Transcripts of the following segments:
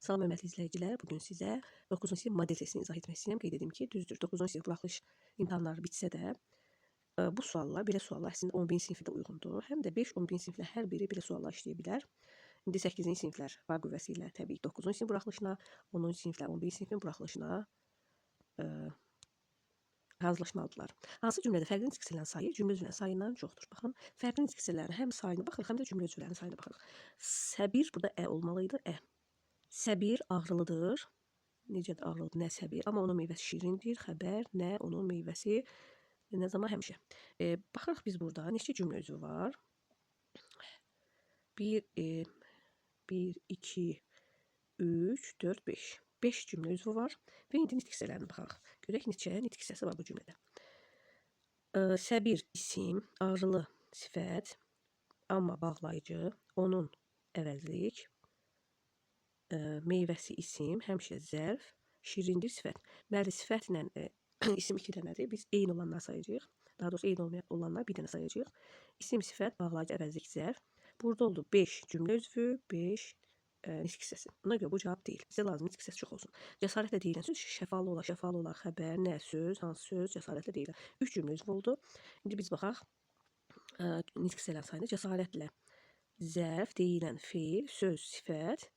Salam hörmətli izləyicilər, bugün sizə 9-cu sinif model testini izah etmək istəyirəm. Qeyd edim ki, düzdür, 9-cu sinif buraxılış imtahanları bitsə də bu suallar, belə suallar əslində 11-ci sinifə də uyğundur. Həm də 5-11-ci siniflər hər biri belə suallar işləyə bilər. İndi 8-ci siniflər var qüvvəsi ilə təbii ki, 9-cu sinif buraxılışına, 10-cu siniflər 11-ci sinifin buraxılışına razılaşmalıdırlar. Hansı cümlədə fərqli nitq hissələrinin sayı cümlə üzvlərinin sayından çoxdur? Baxın, fərqli nitq hissələrinin həm sayına baxırıq, həm də cümlə üzvlərinin sayına baxırıq. Səbir burada ə olmalı idi, ə. Səbir ağrılıdır. Necədir ağrılıdır? Nə səbir? Amma onun meyvəsi şirindir. Xəbər, nə onun meyvəsi nə zaman həmişə. Baxırıq biz burada neçə cümlə üzvü var? 1, 1, 2, 3, 4, 5. 5 cümlə üzvü var. Və indi nitq hissələrinə baxaq. Görək neçə nitq hissəsi var bu cümlədə. Səbir isim, ağrılı sifət, amma bağlayıcı, onun əvəzlik, meyvəsi isim, həmişə zərf, şirindir sifət. Bəli, sifətlə isim iki dənədir. Biz eyni olanları sayacağıq. Daha doğrusu eyni olmayan olanlar bir dənə sayacağıq. İsim, sifət, bağlayıcı, əvəzlik, zərf. Burada oldu 5 cümlə üzvü, 5 nitq hissəsi. Buna görə bu cavab deyil. Bizə lazım nitq hissəsi çox olsun. Cəsarətlə deyilən söz şəfalı olar, şəfalı olar, xəbər, nə söz, hansı söz, cəsarətlə deyilən. 3 cümlə üzvü oldu. İndi biz baxaq nitq hissələrin sayına. Cəsarətlə zərf, deyilən feil, söz, sifət,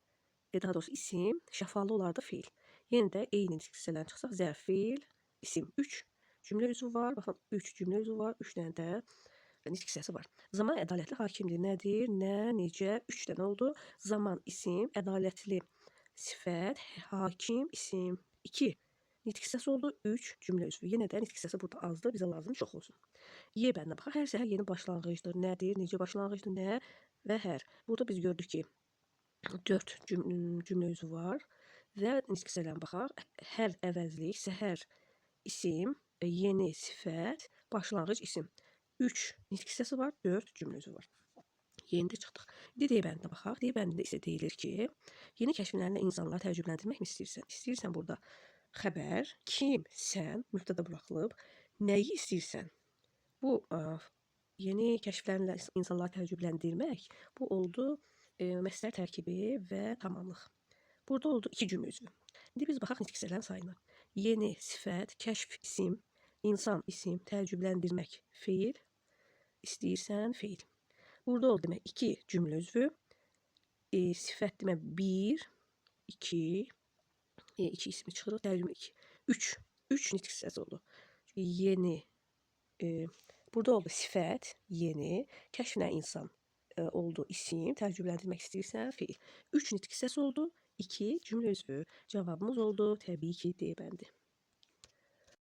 daha doğrusu isim, şəfalı olar da feil. Yenə də eyni nitq hissələrini çıxsaq, zərf, feil, isim. 3 cümlə üzvü var. Baxın, 3 cümlə üzvü var. 3 dənə də nitq hissəsi var. Zaman ədalətli hakimdir. Nədir? Nə, necə? 3 dənə oldu. Zaman isim, ədalətli sifət, hakim isim. 2 nitq hissəsi oldu. 3 cümlə üzvü. Yenə də nitq hissəsi burada azdır. Bizə lazım çox olsun. Y bəndinə baxaq. Hər səhər yeni başlanğıcdır. Nədir? Necə başlanğıcdır? Nə və hər. Burada biz gördük ki, 4 cümlə üzvü var və nitq hissələrinə baxaq. Hər əvəzlik, səhər isim, yeni sifət, başlanğıc isim. 3 nitq hissəsi var, 4 cümlə üzvü var. Yeni də çıxdıq. İndi D bəndinə baxaq. D bəndində isə deyilir ki, yeni kəşflərlə insanları təəccübləndirmək mi istəyirsən? İstəyirsən burada xəbər, kim, sən, mübtəda buraxılıb, nəyi istəyirsən? Bu yeni kəşflərlə insanları təəccübləndirmək, bu oldu məslər tərkibi və tamamlıq. Burada oldu 2 cümlə üzvü. İndi biz baxaq nitq hissələrin sayına. Yeni sifət, kəşf isim, insan isim, təəccübləndirmək feil, istəyirsən feil. Burada oldu demək 2 cümlə üzvü, sifət demək 1, 2, 2 ismi çıxırıq, təəccüb 2, 3, 3 nitq hissəsi oldu. Çünki yeni, burada oldu sifət, yeni, kəşflə insan oldu isim, təəccübləndirmək istəyirsən feil. 3 nitq hissəsi oldu, 2 cümlə üzvü. Cavabımız oldu təbii ki, D bəndi.